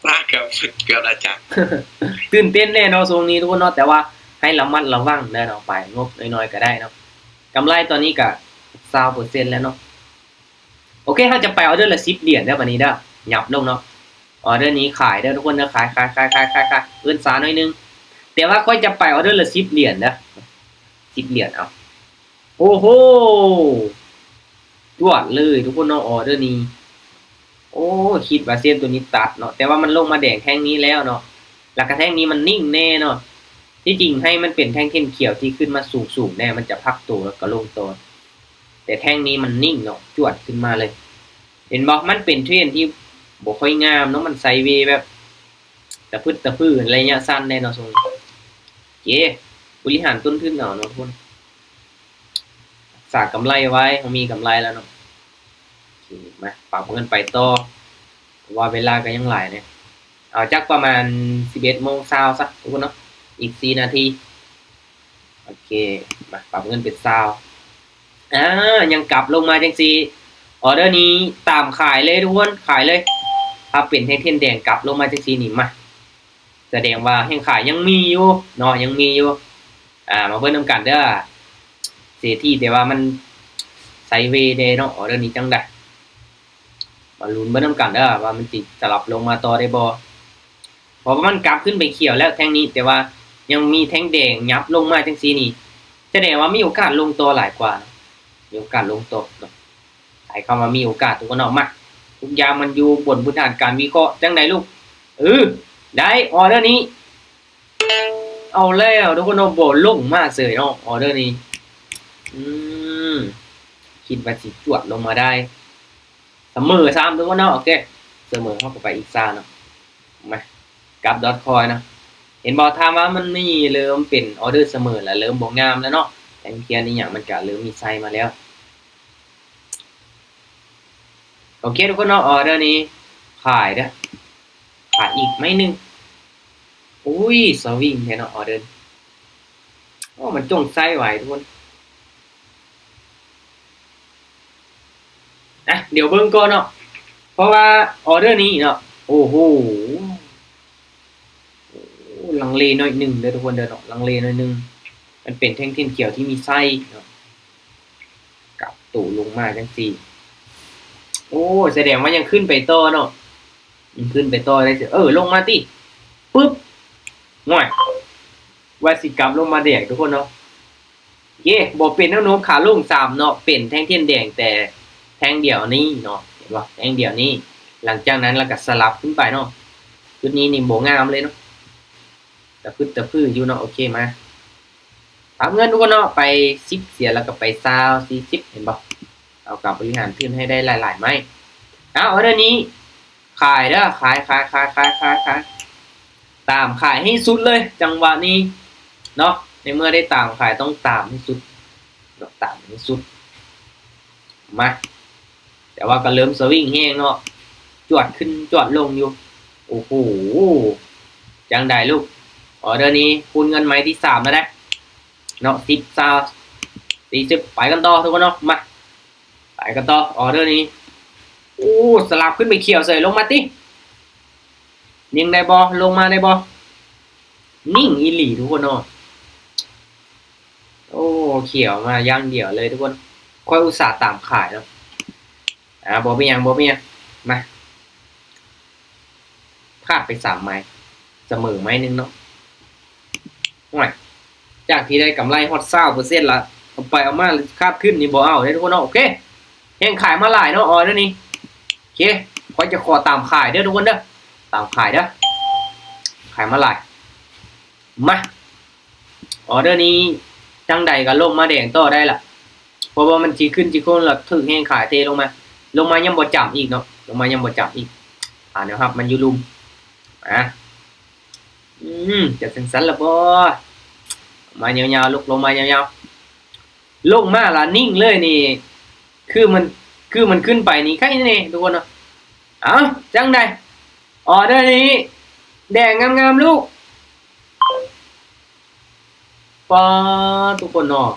ມາ ເກືອບ ເກືອບແລ້ວຈ້ະ. ຕື່ນເຕັ້ນແດ່ເນາະຊ່ວງນີ້ທຸກຄົນເນາະ ແຕ່ວ່າໃຫ້ລະມັດລະວັງເດີເນາະ ໄປງົບໜ້ອຍໆກໍໄດ້ເນາະ. ກຳໄລຕອນນີ້ກໍຊາວເປີເຊັນແລ້ວເນາະ. ໂອເຄ ເຮົາຈະໄປອໍເດີລະສິບຫຼຽນເດີ ບາດນີ້ເດີ ຫຍັບລົງເນາະ. ອໍເດີນີ້ຂາຍເດີທຸກຄົນເດີ ຂາຍ ຂາຍ ຂາຍ ຂາຍ ຂາຍ ຂາຍ ເອີ້ນຊ້າໜ້ອຍໜຶ່ງ ແຕ່ວ່າຂ້ອຍຈະໄປອໍເດີລະສິບຫຼຽນເດີ ສິບຫຼຽນ ເອົາ. ໂອ້ໂຫ ຈວດເລີຍທຸກຄົນເນາະ ອໍເດີນີ້. ໂອ້ ຄິດວ່າເສັ້ນຕົວນີ້ຕັດເນາະ ແຕ່ວ່າມັນລົງມາແດງແທ່ງນີ້ແລ້ວເນາະ ແລ້ວກະແທ່ງນີ້ມັນນິ່ງແນ່ເນາະ. ທີ່ຈິງໃຫ້ມັນເປັນແທ່ງເສັ້ນຂຽວທີ່ຂຶ້ນມາສູງໆແນ່ ມັນຈະພັກໂຕແລ້ວກໍລົງຕໍ່ ແຕ່ແທ່ງນີ້ມັນນິ່ງເນາະ ຈວດຂຶ້ນມາເລີຍ ເຫັນບໍ່? ມັນເປັນເທຣນທີ່ບໍ່ຄ່ອຍງາມເນາະ ມັນໄຊເວແບບຕະພຶດຕະພືໄລຍະສັ້ນແນ່ເນາະຊ່ວງນີ້. ໂອເຄ ບໍລິຫານຕົ້ນທຶນເອົາເນາະທຸກຄົນ ຮັກສາກຳໄລໄວ້ ເຮົາມີກຳໄລແລ້ວເນາະ. ໂອເຄ ມາ ປັບເງິນໄປຕໍ່ ເພາະວ່າເວລາກໍຍັງຫຼາຍແນ່ ເອົາຈັກປະມານສິບເອັດໂມງຊາວຊະທຸກຄົນເນາະ ອີກສີ່ນາທີ. ໂອເຄ ມາ ປັບເງິນເປັນຊາວ ອ່າ ຍັງກັບລົງມາຈັ່ງຊີ້ ອໍເດີນີ້ຕາມຂາຍເລີຍທຸກຄົນ ຂາຍເລີຍ. ຖ້າເປັນແທ່ງທຽນແດງກັບລົງມາຈັ່ງຊີ້ນີ້ ມາ ສະແດງວ່າແຮງຂາຍຍັງມີຢູ່ເນາະ ຍັງມີຢູ່. ອ່າ ມາເບິ່ງນຳກັນເດີ ເສດຖີ ແຕ່ວ່າມັນໄຊເວແດ່ເນາະ ອໍເດີນີ້ຈັ່ງໃດ ມາລຸ້ນເບິ່ງນຳກັນເດີ ວ່າມັນຊິສະຫຼັບລົງມາຕໍ່ໄດ້ບໍ່? ເພາະວ່າມັນກັບຂຶ້ນໄປຂຽວແລ້ວແທ່ງນີ້ ແຕ່ວ່າຍັງມີແທ່ງແດງຫຍັບລົງມາຈັ່ງຊີ້ນີ້ ສະແດງວ່າມີໂອກາດລົງຕໍ່ຫຼາຍກວ່າເນາະ ມີໂອກາດລົງຕໍ່ເນາະ. ໃຊ້ຄຳວ່າມີໂອກາດທຸກຄົນເນາະ. ມາ ທຸກຢ່າງມັນຢູ່ບົນພື້ນຖານການວິເຄາະ. ຈັ່ງໃດລູກ? ເອີ ໄດ້ ອໍເດີນີ້ ເອົາແລ້ວທຸກຄົນເນາະ ບໍ່ລົງມາເສີຍເນາະ ອໍເດີນີ້. ອືມ ຄິດວ່າຊິຈວດລົງມາໄດ້ ສະເໝີຊ້ຳທຸກຄົນເນາະ. ໂອເຄ ສະເໝີ ເຮົາກໍໄປອີກຊາເນາະ. ມາ ກັບດອດຄອຍເນາະ ເຫັນບໍ່? ຖ້າວ່າມັນມີເລີ່ມເປັນອໍເດີສະເໝີແລ້ວ ເລີ່ມບໍ່ງາມແລ້ວເນາະ ແທ່ງທຽນອີ່ຫຍັງມັນກະເລີ່ມມີໄຊມາແລ້ວ. ໂອເຄທຸກຄົນເນາະ ອໍເດີນີ້ຂາຍເດີ ຂາຍອີກໄມ້ໜຶ່ງ. ໂອ ອຸ້ຍ ສະວິງແທ້ເນາະ ອໍເດີ. ໂອ້ ມັນຈົ່ງໃຊ້ໄວທຸກຄົນ. ອ່ະ ດຽວເບິ່ງກ່ອນເນາະ ເພາະວ່າອໍເດີນີ້ເນາະ ໂອ້ໂຫ ລັງເລໜ້ອຍໜຶ່ງເດີທຸກຄົນເດີເນາະ ລັງເລໜ້ອຍໜຶ່ງ. ມັນເປັນແທ່ງທຽນຂຽວທີ່ມີໄສ້ເນາະ ກັບໂຕລົງມາຈັ່ງຊີ້. ໂອ້ ສະແດງວ່າຍັງຂຶ້ນໄປຕໍ່ເນາະ ຍັງຂຶ້ນໄປຕໍ່ໄດ້. ເອີ ລົງມາຕິ ປຶບ ໂອ້ຍ ວ່າຊິກັບລົງມາແດງທຸກຄົນເນາະ. ເຢ້ ບໍ່ເປັນແນວໂນ້ມຂາລົງຊ້ຳເນາະ ເປັນແທ່ງທຽນແດງແຕ່ແທ່ງດຽວນີ້ເນາະ ເຫັນບໍ່ ແທ່ງດຽວນີ້. ຫຼັງຈາກນັ້ນລະກະສະຫຼັບຂຶ້ນໄປເນາະ ຈຸດນີ້ນີ້ບໍ່ງາມເລີຍເນາະ ຕະພຶດຕະພືຢູ່ເນາະ. ໂອເຄ ມາ ປັບເງິນທຸກຄົນເນາະ ໄປສິບ ເສຍລະກະໄປຊາວ ສີ່ສິບ ເຫັນບໍ່. ເຮົາກະບໍລິຫານທຶນໃຫ້ໄດ້ຫຼາຍໆໄມ້. ເອົາ ອໍເດີນີ້ ຂາຍເດີ ຂາຍ ຂາຍ ຂາຍ ຂາຍ ຂາຍ ຂາຍ ຕາມຂາຍໃຫ້ສຸດເລີຍ ຈັງຫວະນີ້ເນາະ. ໃນເມື່ອໄດ້ຕາມຂາຍ ຕ້ອງຕາມໃຫ້ສຸດເນາະ ຕາມໃຫ້ສຸດ. ມາ ແຕ່ວ່າກໍເລີ່ມສະວິງແຮງເນາະ ຈວດຂຶ້ນຈວດລົງຢູ່. ໂອ້ໂຫ ຈັ່ງໃດລູກ ອໍເດີນີ້ຄູນເງິນໄມ້ທີສາມແລ້ວເດ້ເນາະ ສິບ ຊາວ ສີ່ສິບ ໄປກັນຕໍ່ທຸກຄົນເນາະ. ມາ ໄປກັນຕໍ່ ອໍເດີນີ້. ໂອ້ ສະຫຼັບຂຶ້ນໄປຂຽວເສີຍ ລົງມາຕິ ຍິງໄດ້ບໍ່ ລົງມາໄດ້ບໍ່. ນິ່ງອີ່ຫຼີທຸກຄົນເນາະ. ໂອ້ ຂຽວມາຢ່າງດຽວເລີຍທຸກຄົນ ຂ້ອຍອຸດສ່າຕາມຂາຍເນາະ. ອ່າ ບໍ່ເປັນຫຍັງ ບໍ່ເປັນຫຍັງ ມາ ພາດໄປສາມໄມ້ ສະເໝີໄມ້ໜຶ່ງເນາະ. ໂອ້ຍ ຈາກທີ່ໄດ້ກຳໄລຮອດຊາວເປີເຊັນລະ ເອົາໄປເອົາມາຂາດທຶນນີ້ບໍ່ເອົາເດ້ທຸກຄົນເນາະ. ໂອເຄ ແຮງຂາຍມາຫຼາຍເນາະ ອໍເດີນີ້. ໂອເຄ ຂ້ອຍຈະຂໍຕາມຂາຍເດີທຸກຄົນເດີ ຕາມຂາຍເດີ ຂາຍມາຫຼາຍ. ມາ ອໍເດີນີ້ຈັ່ງໃດກໍລົງມາແດງຕໍ່ໄດ້ລະ ເພາະວ່າມັນຊິຂຶ້ນຊິໂຄ້ງລະຖືກແຮງຂາຍເທລົງມາ. ລົງມາຍັງບໍ່ຈຳອີກເນາະ ລົງມາຍັງບໍ່ຈຳອີກ. ຫາແນວຮັບມັນຢູ່ລຸ່ມ. ອາ ອືມ ຈະຈັ່ງຊັ້ນລະບໍ່. ມາຍາວໆ ລຸກລົງມາຍາວໆ ລົງມາລະນິ່ງເລີຍນີ້ ຄືມັນ ຄືມັນຂຶ້ນໄປນີ້ໄຄແນ່ທຸກຄົນເນາະ. ເອົ້າ ຈັ່ງໃດ ອໍເດີນີ້ ແດງງາມໆລູກ. ປາ ທຸກຄົນເນາະ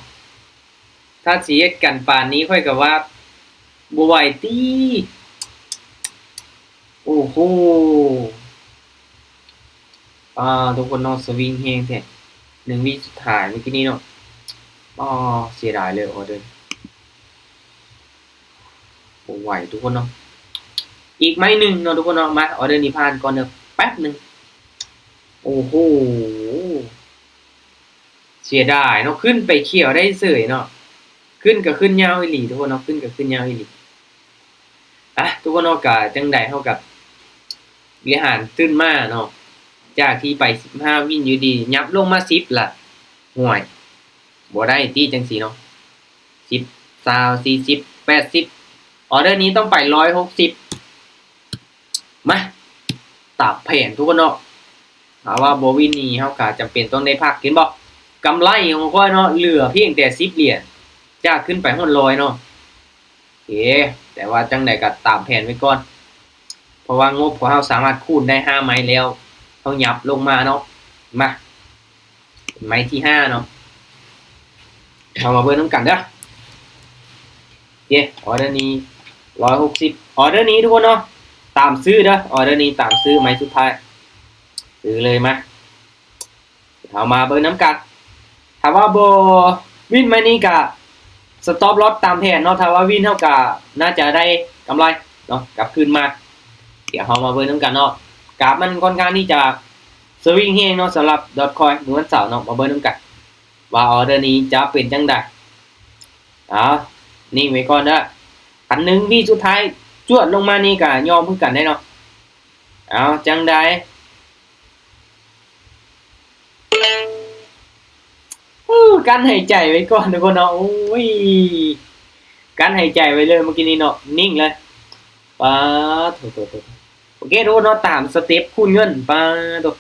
ຖ້າຊິເຮັດກັນປານນີ້ ຂ້ອຍກໍວ່າບໍ່ໄຫວຕິ. ໂອ້ໂຫ ປາ ທຸກຄົນເນາະ ສະວິງແຮງແທ້. ໜຶ່ງວິສຸດທ້າຍມື້ກີ້ນີ້ເນາະ ປາ ເສຍດາຍເລີຍ ອໍເດີ ບໍ່ໄຫວທຸກຄົນເນາະ. ອີກໄມ້ໜຶ່ງເນາະທຸກຄົນເນາະ. ມາ ອໍເດີນີ້ຜ່ານກ່ອນເດີ ແປັບໜຶ່ງ. ໂອ້ໂຫ ເສຍດາຍເນາະ ຂຶ້ນໄປຂຽວໄດ້ເສີຍເນາະ. ຂຶ້ນກໍຂຶ້ນຍາວອີ່ຫຼີທຸກຄົນເນາະ ຂຶ້ນກໍຂຶ້ນຍາວອີ່ຫຼີ. ອ່ະ ທຸກຄົນເນາະ ກະຈັ່ງໃດເຮົາກະບໍລິຫານຕື່ມມາເນາະ ຈາກທີ່ໄປສິບຫ້າວິນ ຢູ່ດີຫຍັບລົງມາສິບລະ. ໂອ້ຍ ບໍ່ໄດ້ຕິ ຈັ່ງຊີ້ເນາະ ສິບ ຊາວ ສີ່ສິບ ແປດສິບ. ອໍເດີນີ້ຕ້ອງໄປຮ້ອຍຫົກສິບ. ມາ ຕາມແຜນທຸກຄົນເນາະ. ຖ້າວ່າບໍ່ວິນນີ້ ເຮົາກະຈຳເປັນຕ້ອງໄດ້ພັກ ເຫັນບໍ່? ກຳໄລຂອງຂ້ອຍເນາະ ເຫຼືອພຽງແຕ່ສິບຫຼຽນ ຈາກຂຶ້ນໄປຮອດຮ້ອຍເນາະ. ເອ ແຕ່ວ່າຈັ່ງໃດກໍຕາມແຜນໄວ້ກ່ອນ ເພາະວ່າງົບຂອງເຮົາສາມາດຄູນໄດ້ຫ້າໄມ້ແລ້ວ ເຮົາຫຍັບລົງມາເນາະ. ມາ ໄມ້ທີຫ້າເນາະ ເຮົາມາເບິ່ງນຳກັນເດີ. ເອ ອໍເດີນີ້ຮ້ອຍຫົກສິບ ອໍເດີນີ້ທຸກຄົນເນາະ ຕາມຊື້ເດີ ອໍເດີນີ້ຕາມຊື້ ໄມ້ສຸດທ້າຍ ຊື້ເລີຍ. ມາ ເຮົາມາເບິ່ງນຳກັນ ຖ້າວ່າບໍ່ວິນໄມ້ນີ້ກະສະຕັອບລອສຕາມແຜນເນາະ ຖ້າວ່າວິນເຮົາກະໜ້າຈະໄດ້ກຳໄລເນາະ ກັບຄືນມາ. ດຽວເຮົາມາເບິ່ງນຳກັນເນາະ ກາຟມັນຄ່ອນຂ້າງທີ່ຈະສະວິງແຮງເນາະ ສຳລັບດອດຄອຍມື້ວັນເສົາເນາະ. ມາເບິ່ງນຳກັນວ່າອໍເດີນີ້ຈະເປັນຈັ່ງໃດ. ເອົາ ນິ່ງໄວ້ກ່ອນເດີ ຄັນໜຶ່ງວິສຸດທ້າຍຈວດລົງມານີ້ກະຍອມຄືກັນໄດ໋ເນາະ. ເອົາ ຈັ່ງໃດ ອູ້ ກັ້ນຫາຍໃຈໄວ້ກ່ອນທຸກຄົນເນາະ. ໂອ້ຍ ກັ້ນຫາຍໃຈໄວ້ເລີຍມື້ກີ້ນີ້ເນາະ ນິ່ງເລີຍ. ປາໂທ້ໆໆ ໂອເຄທຸກຄົນເນາະ ຕາມສະເຕັບຄູນເງິນ. ປາໂທ້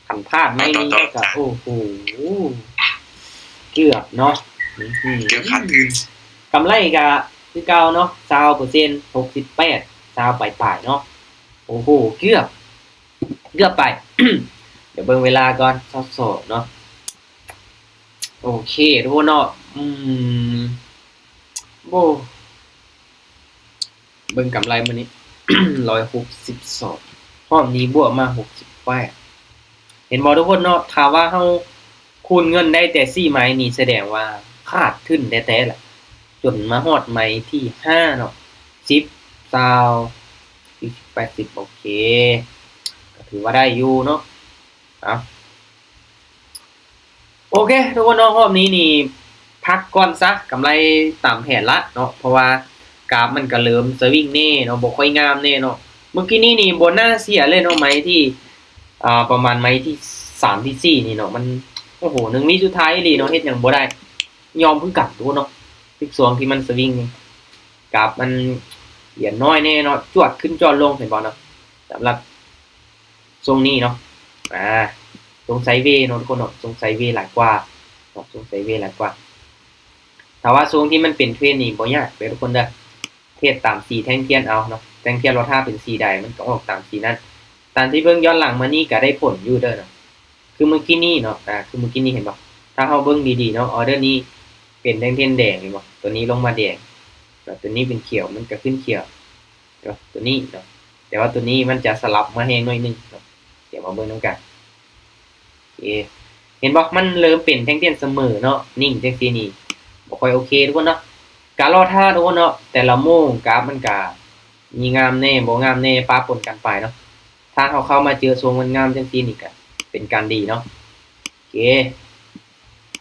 ຄັນພາດໄມ້ນີ້ກໍ ໂອ້ໂຫ ເກືອບເນາະ ອືມ ເກືອບຂາດທຶນ. ກຳໄລກໍຄືເກົ່າເນາະ ຊາວເປີເຊັນ ຫົກສິບແປດ ຊາວປາຍໆເນາະ. ໂອ້ໂຫ ເກືອບ ເກືອບໄປ ດຽວເບິ່ງເວລາກ່ອນ ຊາວສອງເນາະ. ໂອເຄ ທຸກຄົນເນາະ ອືມ ໂອ້ ເບິ່ງກຳໄລມື້ນີ້ ຮ້ອຍຫົກສິບສອງ ຮອບນີ້ບວກມາຫົກສິບແປດ ເຫັນບໍ່ທຸກຄົນເນາະ? ຖ້າວ່າເຮົາຄູນເງິນໄດ້ແຕ່ສີ່ໄມ້ນີ້ ສະແດງວ່າຂາດທຶນແທ້ໆລະ ຈົນມາຮອດໄມ້ທີຫ້າເນາະ ສິບ ຊາວ ສີ່ສິບ ແປດສິບ ໂອເຄ ກໍຖືວ່າໄດ້ຢູ່ເນາະ. ເອົາ ໂອເຄ ທຸກຄົນເນາະ ຮອບນີ້ນີ້ພັກກ່ອນຊະ ກຳໄລຕາມແຜນລະເນາະ ເພາະວ່າກາຟມັນກະເລີ່ມສະວິງແນ່ເນາະ ບໍ່ຄ່ອຍງາມແນ່ເນາະ. ມື້ກີ້ນີ້ນີ້ບໍ່ໜ້າເສຍເລີຍເນາະ ໄມ້ທີ່ ອ່າ ປະມານໄມ້ທີສາມທີສີ່ນີ້ເນາະ ມັນ ໂອ້ໂຫ ໜຶ່ງວິສຸດທ້າຍອີ່ຫຼີເນາະ ເຮັດຫຍັງບໍ່ໄດ້ ຍອມຄືກັນທຸກຄົນເນາະ. ທຸກຊ່ວງທີ່ມັນສະວິງນີ້ ກາຟມັນຫຼຽນນ້ອຍແນ່ເນາະ ຈວດຂຶ້ນຈວດລົງ ເຫັນບໍ່ເນາະ? ສຳລັບ ຊ່ວງນີ້ເນາະ ອ່າ ຊົງໄຊເວເນາະທຸກຄົນເນາະ ຊົງໄຊເວຫຼາຍກວ່າເນາະ ຊົງໄຊເວຫຼາຍກວ່າ. ຖ້າວ່າຊ່ວງທີ່ມັນເປັນເທຣນນີ້ບໍ່ຍາກເດີທຸກຄົນເດີ ເທຣດຕາມສີແທ່ງທຽນເອົາເນາະ ແທ່ງທຽນລອດຫ້າເປັນສີໃດ ມັນກໍອອກຕາມສີນັ້ນ. ຕາມທີ່ເບິ່ງຍ້ອນຫຼັງມານີ້ກໍໄດ້ຜົນຢູ່ເດີເນາະ ຄືມື້ກີ້ນີ້ເນາະ ອ່າ ຄືມື້ກີ້ນີ້ເຫັນບໍ່? ຖ້າເຮົາເບິ່ງດີໆເນາະ ອໍເດີນີ້ເປັນແທ່ງທຽນແດງເຫັນບໍ່? ຕົວນີ້ລົງມາແດງ ແລ້ວຕົວນີ້ເປັນຂຽວ ມັນກໍຂຶ້ນຂຽວ ຕົວນີ້ເນາະ ແຕ່ວ່າຕົວນີ້ມັນຈະສະຫຼັບມາແຮງໜ້ອຍໜຶ່ງເນາະ ດຽວມາເບິ່ງນຳກັນ. ເອ ເຫັນບໍ່? ມັນເລີ່ມເປັນແທ່ງທຽນສະເໝີເນາະ ນິ່ງຈັ່ງຊີ້ນີ້ ບໍ່ຄ່ອຍໂອເຄທຸກຄົນເນາະ. ກະລໍຖ້າທຸກຄົນເນາະ ແຕ່ລະໂມງກາຟມັນກະມີງາມແນ່ ບໍ່ງາມແນ່ ປະປົນກັນໄປເນາະ. ຖ້າເຮົາເຂົ້າມາເຈີຊ່ວງມັນງາມຈັ່ງຊີ້ນີ້ກະເປັນການດີເນາະ. ໂອເຄ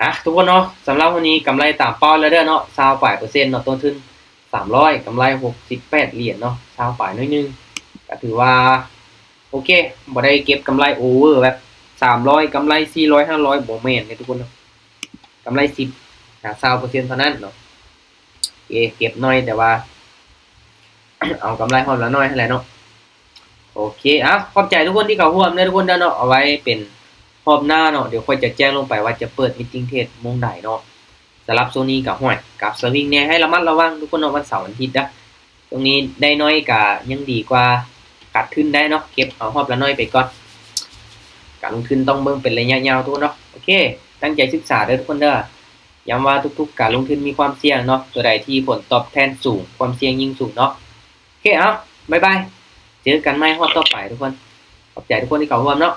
ອ່ະ ທຸກຄົນເນາະ ສຳລັບມື້ນີ້ກຳໄລຕາມເປົ້າແລ້ວເດີເນາະ ຊາວປາຍເປີເຊັນເນາະ ຕົ້ນທຶນສາມຮ້ອຍ ກຳໄລຫົກສິບແປດຫຼຽນເນາະ ຊາວປາຍໜ້ອຍໜຶ່ງ ກໍຖືວ່າໂອເຄ ບໍ່ໄດ້ເກັບກຳໄລໂອເວີແບບສາມຮ້ອຍ ກຳໄລສີ່ຮ້ອຍ ຫ້າຮ້ອຍ ບໍ່ແມ່ນເດ້ທຸກຄົນເນາະ ກຳໄລສິບຫາຊາວເປີເຊັນເທົ່ານັ້ນເນາະ. ໂອເຄ ເກັບໜ້ອຍແຕ່ວ່າເອົາກຳໄລຮອບລະໜ້ອຍຫັ້ນແຫຼະເນາະ. ໂອເຄ ອ່ະ ຂອບໃຈທຸກຄົນທີ່ເຂົ້າຮ່ວມເດີທຸກຄົນເດີເນາະ ເອົາໄວ້ເປັນຮອບໜ້າເນາະ ດຽວຂ້ອຍຈະແຈ້ງລົງໄປວ່າຈະເປີດ meeting trade ໂມງໃດເນາະ. ສຳລັບຊ່ວງນີ້ກໍ ຫ້ວຍ ກາຟສະວິງແນ່ ໃຫ້ລະມັດລະວັງທຸກຄົນເນາະ ວັນເສົາວັນອາທິດເດີ. ຊ່ວງນີ້ໄດ້ໜ້ອຍກໍຍັງດີກວ່າຂາດທຶນໄດ້ເນາະ ເກັບເອົາຮອບລະໜ້ອຍໄປກ່ອນ ການລົງທຶນຕ້ອງເບິ່ງເປັນໄລຍະຍາວທຸກຄົນເນາະ. ໂອເຄ ຕັ້ງໃຈສຶກສາເດີທຸກຄົນເດີ ຢ້ຳວ່າທຸກໆການລົງທຶນມີຄວາມສ່ຽງເນາະ ຕົວໃດທີ່ຜົນຕອບແທນສູງ ຄວາມສ່ຽງຍິ່ງສູງເນາະ. ໂອເຄ ເອົາ ບາຍບາຍ ເຈີກັນໃໝ່ຮອບຕໍ່ໄປທຸກຄົນ ຂອບໃຈທຸກຄົນທີ່ເຂົ້າຮ່ວມເນາະ.